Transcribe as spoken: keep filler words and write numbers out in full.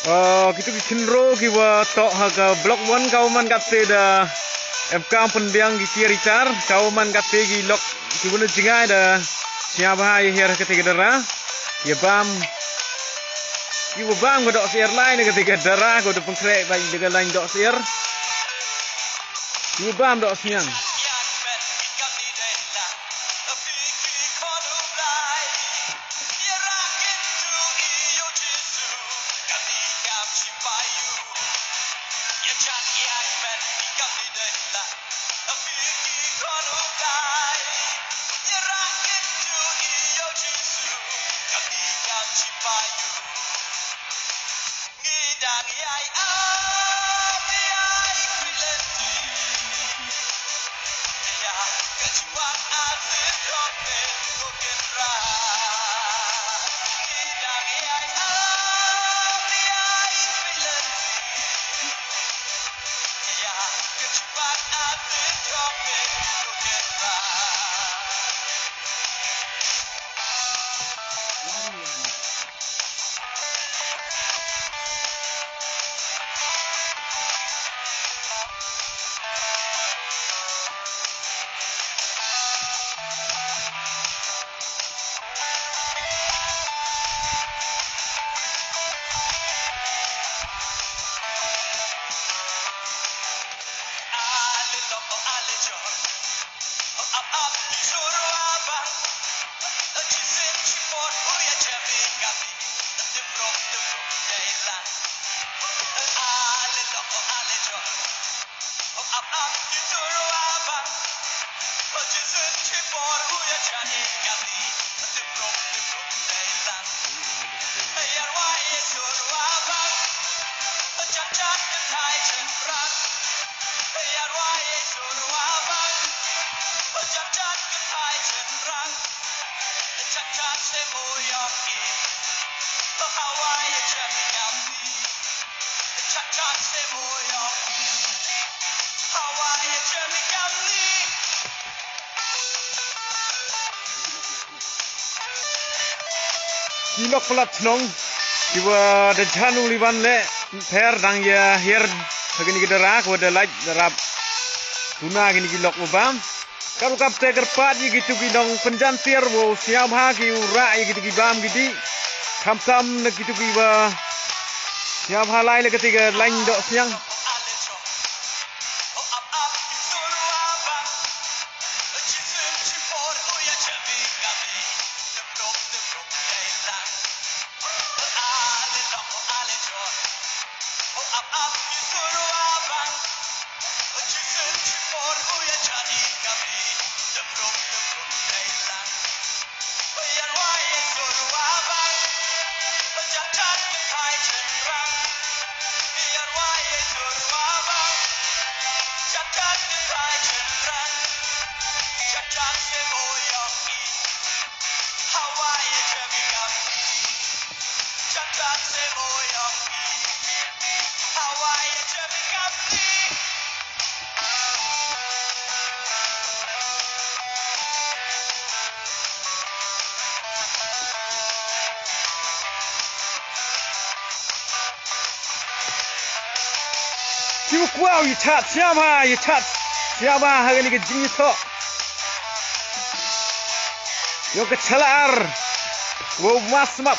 Ah, kitu ki khynroo kiwa toh ha ka block one, kawa man katei da em kam pynbiang ki tiar itar, kawa man katei ki lok kiwa na jngai da sñiawbha ya hiar katei ka dara. Ya bam, kiwa bam ka doh syiar lai na katei ka dara, kawa da pynkhreh bad da ka lain doh syiar. Kiwa bam doh sñiang. Ki lok palat chnong kiwa da jhan u liwan leh pher dang ya hiar ha kini ki dara kawa da lait da rap tuna kini ki lok wa bam. Ka rukom te kyrpad ya kitu ki nongpynjan tiar wow sñiawbha ki u rah ya kitu ki bam ki dih. Khamtam na kitu kiwa sñiawbha lai la katei ka lain doh sñiang. Ki u kwah u ya chad sñiawbha, ya chad sñiawbha ha kani ka jingïathoh. Yong ka chala ar. Wow mas map.